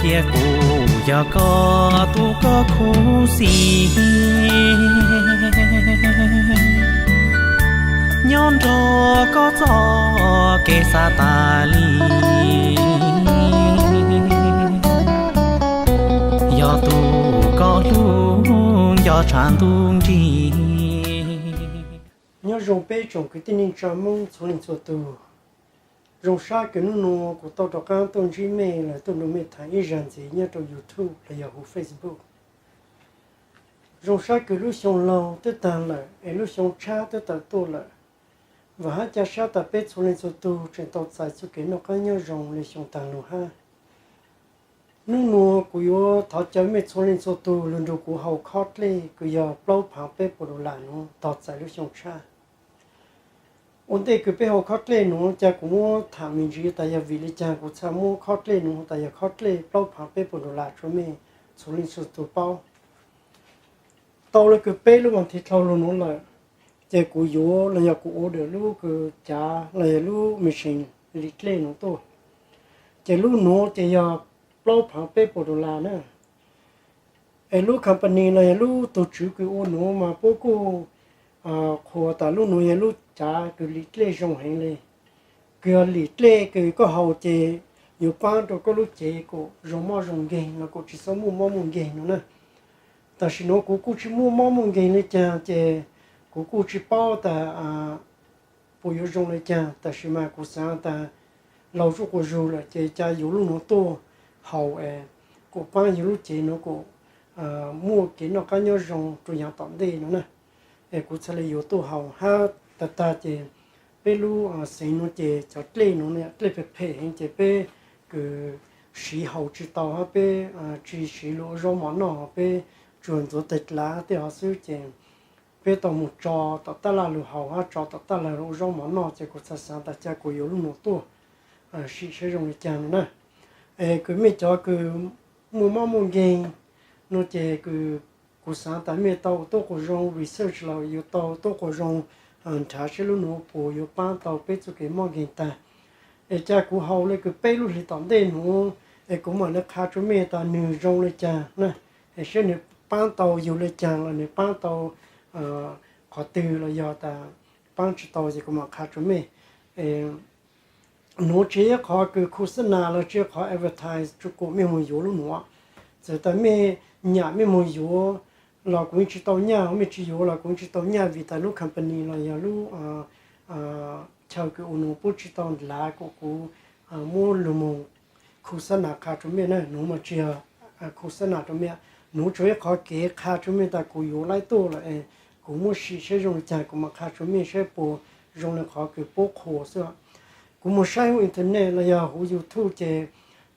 Cia kuv yog koj tus koj khuv xim, nyob nrog koj txoj kev xav tas li, yog tus koj hlub nco tshav ntuj nrig. Nyob zoo peb tsoom kwv tij neej tsa Hmoob txhua leej txhua tus. Zoo sab kws hnub nuav kuv tau rov qaab tuaj ntsib mej los tuaj nrug mej thaam ib zag ntxiv nyob rau YouTube los yog huv Facebook. Zoo sab kws lub xyoo laug twb taag lawm es lub xyoo tshab twb tawm tuaj lawm. Vaam hab ca sab tas peb txhua leej txhua tug tseem tau txais txuj kev noj qaab nyob zoo le xyoo taag lug hab. Nub nuav kuv yuav thov caw mej txhua leej txhua tug lug nrug kuv haus khob dlej kws yog plaub phaav peb puas dollar nuav tog txais lub xyoo tshab. Ua ntej kws peb haus khob dlej nuav, ca kuv muab thaam me ntsis tas yog vim le caag kuv txhaj muab khob dlej nuav tas yog khob dlej plaub phaav peb puas dollar rua mej txhua leej txhua tug paub. Tau le kws peb lub vas thiv dlhau lug nuav lawm, ces kuv yuav los yog kuv order lub kws cav los yog lub machine lim dlej nuav tuaj. Ces lub nuav ces yog plaub phaav peb puas dollar na. Es lub company los yog lub tug tswv kws ua nuav mas puab kuj qhuas tas lub nuav yog lub cav kws lim dlej zoo heev le. Kws yog lim dlej kws koj haus ces yuav paab rua koj lub cev kuj zoo mob zoo nkeeg los kuj tsis txhob muaj mob muaj nkeeg no na. Tam sim nuav kuv kuj tsis muaj mob muaj nkeeg le caag ces kuv kuj tsis paub tas puas yuav zoo le caag, tam sis mas kuv xaav tas laug zuj quas zug lawm ces ca yuav lub nuav tuaj haus es kuj paab yug lub cev nuav kuj muaj kev noj qab nyob zoo rua yaav tom ntej no na. Es kuv txhaj le yuav tuaj haus hab tag tag ces peb lub xeev nuav ces cov dlej nuav dlej phem phem heev ces peb kws siv haus tsis tau hab peb tsis siv lug ua zaub mov noj, peb tsuas ntxuav teg dlav tej hov xwb ces peb tau moog tso tom taj laj lug haus hab tso tom taj laj lug ua zaub mov noj ces kuv txhaj xaav tas ca kuv yuav lub nuav tuaj sim saib zoo le caag no na. Es kws mej cov kws muaj mob muaj nkeeg no ces kuv xaav tas mej tau tuab quas zoo research los yuav tau tuab quas zoo nrhav saib lub nuav puas yuav paab tau peb txuj kev mob nkeeg tag. Es ca kuv haus le kws peb lub hlis tom ntej nuav es kuv mam le qha rua mej tas nwg zoo le caag na. Es saib nwg paab tau yug le caag los nwg paab tau qhov twg los yog tas paab tsis tau ces kuv mam qha rua mej. Nuav tsis yog ib qhov kws khu xab nas los tsis yog qhov advertise rua kuas mej moog yuav lub nuav. Txawm tas mej nyam mej moog yuav los kuv yeej tsis tau nyaj, mej tsis yuav los kuv yeej tsis tau nyaj vim tas lub company los yog lub chaw kws ua nuav puab tsis tau nlav kuas kuv muab lug moog khu xab nas qha rua mej na. Nuav mas tsis yog khu xab nas rua mej, nuav tsuas ib qhov kev qha rua mej tas kuv yuav laib tuaj lawm es kuv muab sim saib zoo le caag kuv mam qha rua mej saib puas zoo le qhov kws puab qhuas xwb. Kuv moog saib huv internet los yog huv YouTube ces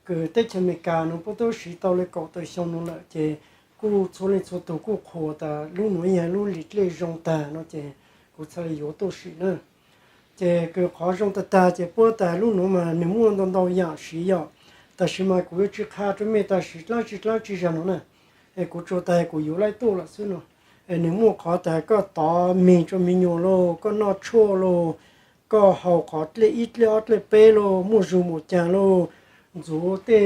kws teb chaws Amelikas nuav puab tub siv tau le kaum tawm xyoo nuav lawm ces kuj txhua leej txhua tug kuj qhuas tas lub nuav yog lub lim dlej zoo tag no ces kuv txhaj le yuav tuaj sim na. Ces kws qhov zoo tag tag ces puab tas lub nuav mas nwg muaj ntau ntau yaam siv yom, tab sis mas kuv yuav tsis qha rua mej tas siv dlaab tsi dlaab tsi zag no na. Es kuv tsuas tas kuv yuav laib tuaj lawm xwb no. Es nwg muaj qhov tas koj tov mis rua me nyuam lauj, koj noj tshuaj lauj, koj haus qhov dlej ib dlej ob dlej peb lauj, muaj zug npaum caag lauj, ntxuav tej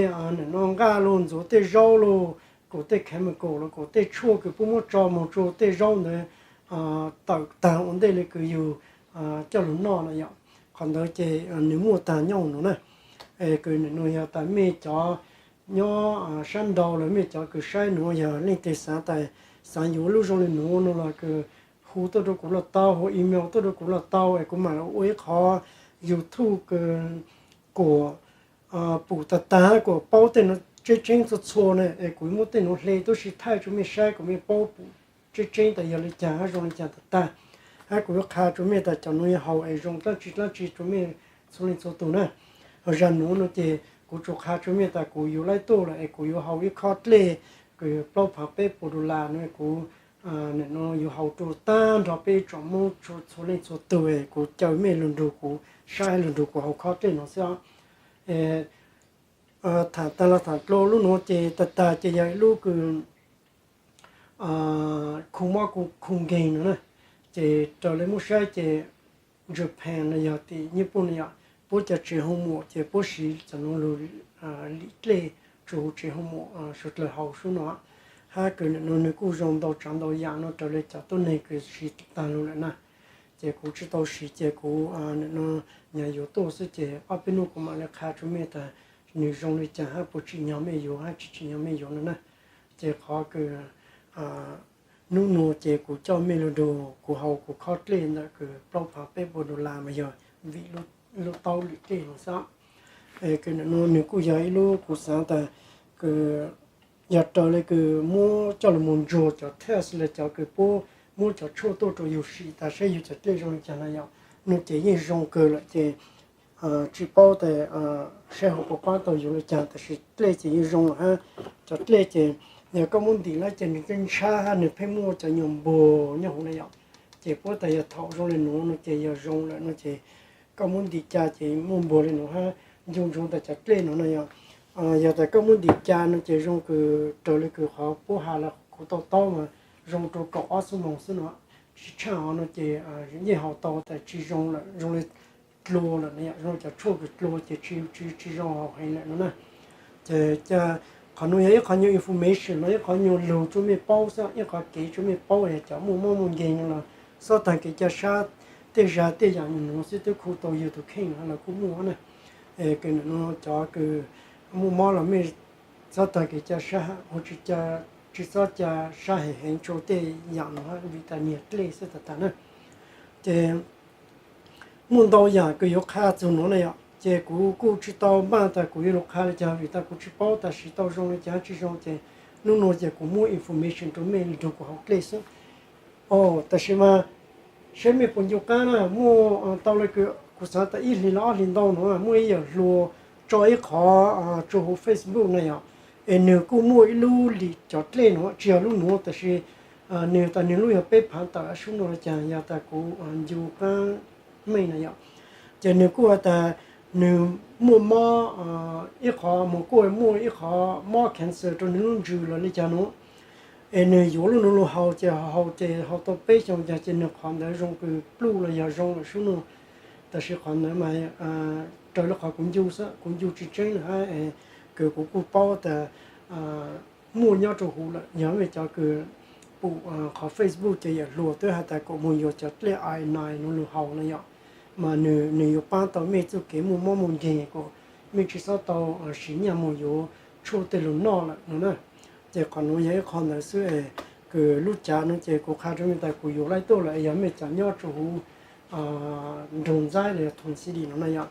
nqaj lauj, ntxuav tej zaub lauj, kuas tej chemical los kuas tej tshuaj kws puab muab tso moog rua tej zaub ntawd tawm taag ua ntej le kws yug coj lug noj no yom. Qhov ntawd ces nwg muaj taag nyob no na. Kws nwg nuav yog tas mej cov nyob sab nrau los mej cov kws saib nuav yog leej twg xaav tas xaav yuav lub zoo le nuav no los kws hu tuaj rua kuv los tau, hu email tuaj rua kuv los tau es kuv mam ua ib qhov YouTube kws kuas pum tag tag kuas paub tej nuav tseeb tseeb txhua txhua na es kuv muab tej nuav hle tuab si thaij rua mej saib kuas mej paub pum tseeb tseeb tas yog le caag hab zoo le caag tag tag. Hab kuv yuav qha rua mej tas cov nuav yog haus es zoo dlaab tsi dlaab tsi rua mej txhua leej txhua tug na. Ho zag nuav no ces kuv tsuas qha rua mej tas kuv yuav laib tuaj lawm es kuv yuav haus ib khob dlej kws plaub phaav peb puas dollar no kuv yuav haus rua taag nrho peb tsoom Moob txhua leej txhua tug es kuv caw mej lug nrug kuv saib lug nrug kuv haus khob dlej no xwb. Thaam taag los thaam dlua lub nuav ces tag tag ces yog ib lub kws khu mob khu nkeeg no na. Ces raws le muab saib ces Japan los yog tim Nyij Pooj no yom, puab cov tsev hoo muam ces puab siv cov nuav lug lim dlej tsuv tsev hoo mum suav dlawg haus sub no. Hab kws nim no nwg kuj zoo ntau tsaav ntau yaam no raws le cov tuab neeg kws siv taag lug lawm na. Ces kuv tsi tau siv ces kuv nim no nyag yuav tuaj xwb ces ob peb nub kuv mam le qha rua mej tas nwg zoo le caag hab puas tsim nyog mej yuav hab tsi tsim nyog mej yuav no na. Ces qhov kws nub nua ces kuv coj mej lug nrug kuv haus kuv khob dlej ntawm kws plaub phaav peb puas dollar mas yog vim lub taub lwm dlej no xwb. Kws nim no nwg kuj yog ib lub kuv xaav tas kws yog raws le kws muab coj lug moog ntsuag cov test le cov kws puab muab cov tshuaj tuaj rua yug sim tas saib yug cov dlej zoo le caag na yom. Nub ces yeej zoo kawg lawm ces tsi paub tas saib huv puas paab tau yug le caag tab sis dlej ces yeej zoo lawm hab. Cov dlej ces yog koj muab ntim lawm ces nwg yeej ntshab hab nwg pheej muaj cov nyuas npuag nyob huv na yom. Ces puab tas yog thaum zoo le nuav no ces yog zoo lawm no ces koj muab ntim ca ces muaj npuag le nuav hab. Ncu ntsoov tas cov dlej nuav na yog, yog tas koj muab ntim ca no ces zoo kws raws le kws qhov puab has lawm kuv tau taub mas zoo rua kaum ob xuab moos xwb no. Tsi tshaj hov no ces yeej haus tau tas tsi zoo lawm, zoo le dlua lawm no yom, zoo cov tshuaj kws dlua ces tsi, tsi zoo haus heev lawm no na. Ces qhov nuav yog ib qhov nyuag information los ib qhov nyuag lug rua mej paub xwb, ib qhov kev rua mej paub es cov muaj mob muaj nkeeg no los xob taag kev ca sab, tej zag tej yaam nuav xwb twb khu tau yug tus kheej los kuj muaj na. Kws nim no cov kws muaj mob los mej xob taag kev ca sab, hu tsi xob ca sab heev heev tsua tej yaam nuav vim tas niag dlej xwb tas tas na. Ces muaj ntau yaam kws yuav qha txug nuav na yom, ces kuv kuj tsi tau npaaj tas kuv yuav lug qha le caag vim tas kuv tsi paub tas siv tau zoo le caag tsi zoo ces nub nua ces kuv muab information rua mej nrug kuv haus dlej xwb. Tab sis mas saib mej puas ncu qaab na, muaj tau le kws kuv xaav tas ib hlis los ob hlis ntau nuav muaj ib yawm hluas tso ib qhov tsua huv Facebook na yom, es nwg kuj muaj ib lub lim cov dlej nuav tsi yog lub nuav tab sis nwg tas nwg lub yog peb phaav tawm sub nua le caag yog tas kuv ncu qaab meej na yom. Ces nwg kuj has tas nwg muaj mob ib qhov, moog kuj muaj ib qhov mob cancer rua nwg lub ntsws los le caag nuav. Es nwg yuav lub nuav lug haus ces haus ces haus tau peb xyoos caag ces nwg qhov ntawd zoo kws pluj los yog zoo lawm sub nua. Tab sis qhov ntawd mas raws le qhov kuv ncu xwb, kuv ncu tsi tseeb na hab, kws kuv kuj paub tas muaj nyob rua huv lawm. Yog mej cov kws pum qhov Facebook ces yawm hluas twb has tas kuas moog yuav cov dlej iodine nuav lug haus na yom, mas nwg yuav paab tau mej txuj kev muaj mob muaj nkeeg kuas mej tsi xob tau siv nyaj moog yuav tshuaj tej lug noj lawm no na. Ces qhov nuav yog ib qho ntawd xwb, kws lub cav nuav ces kuv qha rua mej tas kuv yuav laib tuaj lawm, yog mej cov nyob rua huv nroog Ntxaib los yog Twin City no na yom.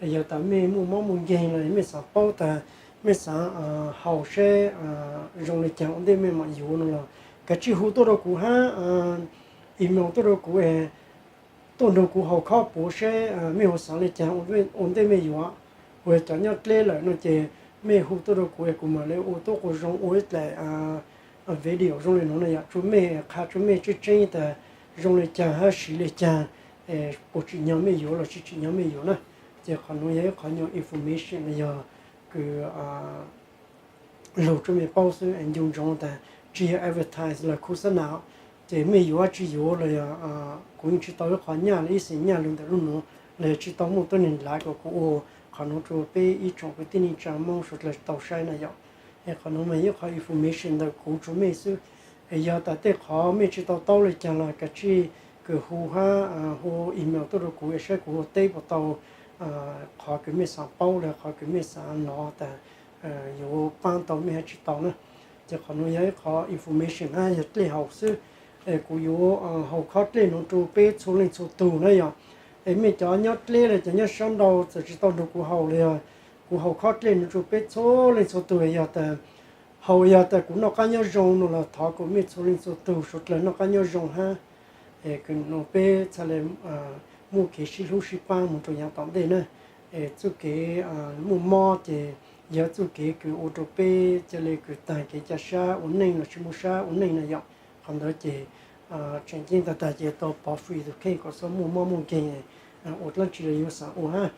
Yog tas mej muaj mob muaj nkeeg los mej xaav paub tas mej xaav haus seb zoo le caag ua ntej mej mam yuav no los kav tsij hu tuaj rua kuv hab, email tuaj rua kuv, tuaj nrug kuv haus khob puav seb mej hu xaav le caag ua ntej mej yuav. Kuas cov nyob dleb lawm no ces mej hu tuaj rua kuv es kuv mam le ua tuab quas zoo ua ib dlaim video zoo le nuav na yom, tsua mej, qha tsua mej tseeb tseeb tas zoo le caag hab siv le caag, puas tsim nyog mej yuav los tsi tsim nyog mej yuav na. Ces qhov nuav yog ib qhov nyuag information los yog kws lug tsua mej paub xwb, ncu ntsoov tas tsi yog advertise los khu xab na. Ces mej yuav tsi yuav los yog kuv yeej tsi tau ib qho nyaj los ib xees nyaj lug ntawm lub nuav, los yog tsi tau muaj tuab neeg lav kuas kuv ua qhov nuav rua peb ib tsoom kwv tij neej tsaa Moob suav dlawg tau saib na yom. Es qhov nuav mas yog ib qho information ntawm kuv tsua mej xwb. Es yog tas tej qhov mej tsi tau taub le caag los kav tsij kws hu hab hu email tuaj rua kuv es saib kuv ua teb puas tau qhov kws mej xaav paub los qhov kws mej xaav nov tas yuav paab tau mej hab tsi tau na. Ces qhov nuav yog ib qhov information hab yog dlej haus xwb. Es kuv yuav haus khob dlej nuav rua peb txhua leej txhua tug na yom. Es mej cov nyob dleb los cov nyob sab nrau txawm tsi tau nrug kuv haus los yog kuv haus khob dlej nuav rua peb txhua leej txhua tug yog tas haus yog tas kuv noj qab nyob zoo no los thov kuas mej txhua leej txhua tug suav dlawg noj qab nyob zoo hab. Es kws nuav peb txhaj le muaj kev sib hlub sib paab moog rua yaav tom ntej na. Es txuj kev muaj mob ces yog txuj kev kws ua rua peb ca le kws taag kev ca sab ua neej los tsi muaj sab ua neej na yom. Qhov ntawd ces tseem ceeb tag tag ces tau pov fwm tus kheej kom xob muaj mob muaj nkeeg ua dlaab tsi los yug xaav ua hab.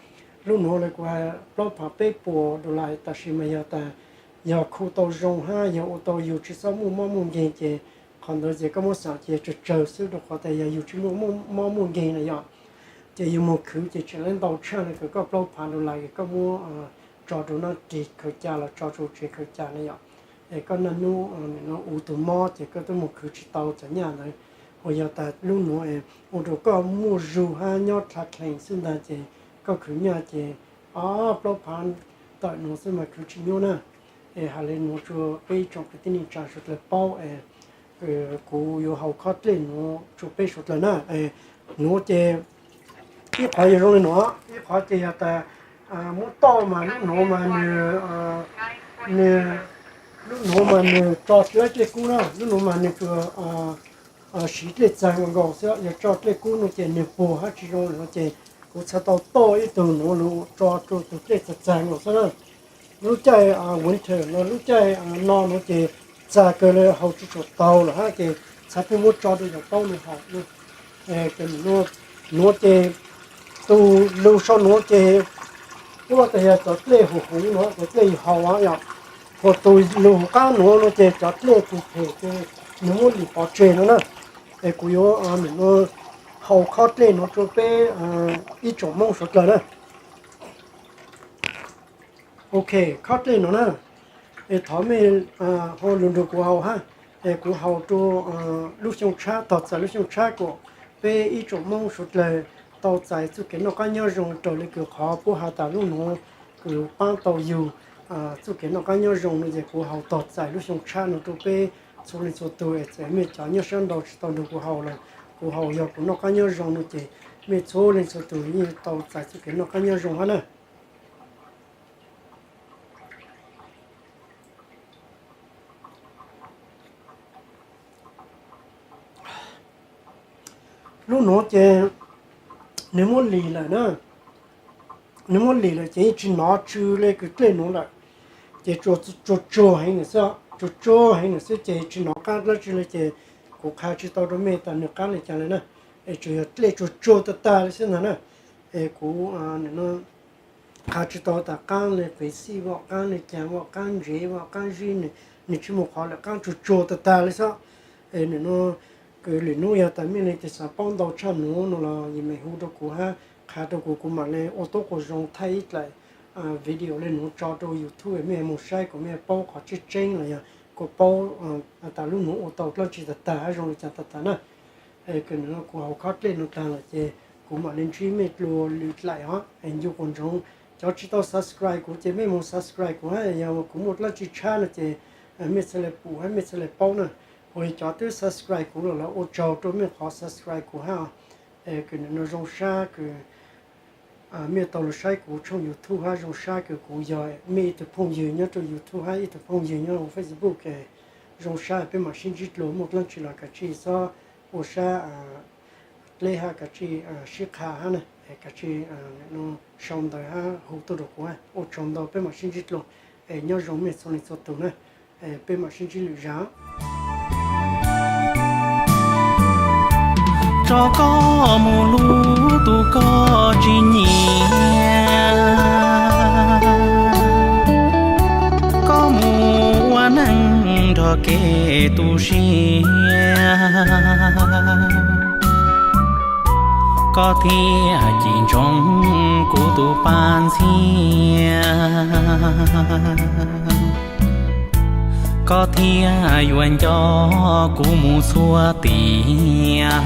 Lub nuav lawv kuas plaub phaav peb puas dollar tab sis mas yog tas yog khu tau zoo hab yog ua tau yug tsi xob muaj mob muaj nkeeg ces qhov ntawd ces koj muab xaav ces tsawg tsawg xwb rua qhov tas yog yug tsi muaj mob muaj nkeeg na yom. Ces yug moog khwv ces tseem le ntau tshaj le kws koj plaub phaav dollar kws koj muab tso rau naj ris khaws ca los tso rau tsev khaws ca na yom. Es koj naj nub nim no ua tus mob ces koj twb mus khwv tsis tau cov nyaj ntawd, uas yog tas lub nuav ua rau koj muaj zug hab nyob dlha dlees xwb ntag ces koj khwv nyaj ces ob plaub phav tawm nuav xwb mas khwv tsis nyuaj na. Es has le nuav rua peb ib tsoom kwv tij neej tsa suav dlawg paub es kuv yuav hau khob dlej nuav rua peb suav dlawg na. Nuav ces ib qhov yog zoo le nuav, ib qhov ces yog tas muab toj mas lub nuav mas nws, nws, lub nuav mas nws tso tsis laib dlej kub na, lub nuav mas nws tsuas siv dlej txag nkaus nkaus xwb, yog tso dlej kub no ces nws puag hab tsis zoo lawm no ces kuv txhad tau toj ib tug nuav lug tso rua tug dlej txag txag nkaus xwb na. Lub caij winter no, lub caij no nuav ces txag kawg le, hau tsis tshua taug lawm hab ces txhad pheej muab tso rua cov taub nuav haus. Nuav ces tus lug sau nuav ces puab tas yog cov dlej huv huv nuav, cov dlej yug haus yom. Hos tus lug huv qaab nuav no ces cov dlej tus phem ces nws muab lim pov tseg no na. Es kuv yuav nim no hau khob dlej nuav rua peb ib tsoom Moob suav dlawg na. Ok, khob dlej nuav na, es thov mej ho lug nrug kuv haus hab. Es kuv haus rua lub xyoo tshab, tog txais lub xyoo tshab kuas peb ib tsoom Moob suav dlawg tau txais txuj kev noj qaab nyob zoo raws le kws qhov puab has tas lub nuav kws paab tau yug txuj kev noj qaab nyob zoo no ces kuv haus tog txais lub xyoo tshab no rua peb txhua leej txhua tug. Es txawm mej cov nyob sab nrau tsis tau nrug kuv haus los kuv haus yog kuv noj qaab nyob zoo no ces mej txhua leej txhua tug yeej tau txais txuj kev noj qaab nyob zoo hab na. Lub nuav ces nws muab lim lawm na, nws muab lim lawm ces yeej tsis nov tsw le kws dlej nuav lawm. Ces tsuas tsuag tsuag heev lawm xwb, tsuag tsuag heev lawm xwb ces tsis nov qaab dlaab tsi le ces kuv qha tsis tau rua mej tas nws qaab le caag le na. Es tsuas yog dlej tsuag tsuag tag tag le xwb ntag na. Es kuv qha tsis tau tas qaab le pev xij vom, qaab le caag vom, qaab ntsev vom, qaab zib, nws tsis muaj qhov lawm, qaab tsuag tsuag tag tag le xwb. Es nim no kws lwm nub yog tas mej leej twg xav paub ntau tshaj nuav no los yim meem hu rua kuv hab qha rua kuv, kuv mam le ua tuab quas zoo thaij ib dlaim video le nuav tso rua YouTube mej moog saib kuas mej paub qhov tseeb tseeb los yog kuas paub tas lub nuav ua tau dlaab tsi tag tag hab zoo le caag tag tag na. Kws nim no kuv haus khob dlej nuav tag lawm ces kuv mam le ntsib mej dlua lwm dlaim os. Es ncu quas ntsoov cov tsis tau subscribe kuv ces mej moog subscribe kuv hab, yog kuv muaj dlaab tsi tshab no ces mej txhad le pum hab mej txhad le paub na. Uas cov twb subscribe kuv los los ua tsaug rua mej qhov subscribe kuv hab. Kws nim no zoo sab kws mej tau lug saib kuv tshooj YouTube hab zoo sab kws kuv yog mej ib tug phooj ywg nyob rua YouTube hab ib tug phooj ywg nyob rua Facebook. Zoo sab peb mam sib ntsib dlua, muaj dlaab tsi los kav tsij xob ua sab dleb hab kav tsij sib qha hab na, kav tsij sau ntawv hab hu tuaj rua kuv. Ua tsaug ntau, peb mam sib ntsib dlua. Es nyob zoo mej txhua leej txhua tug na, peb mam sib ntsib lwm zag. Tso koj mus lub tus koj tsis nyiam, koj mus ua neej nrog kev tu siab, koj thiaj cim ntsoov kuv tus paj ntxhiab, koj thiaj yuav nco kuv mus txhua tiam.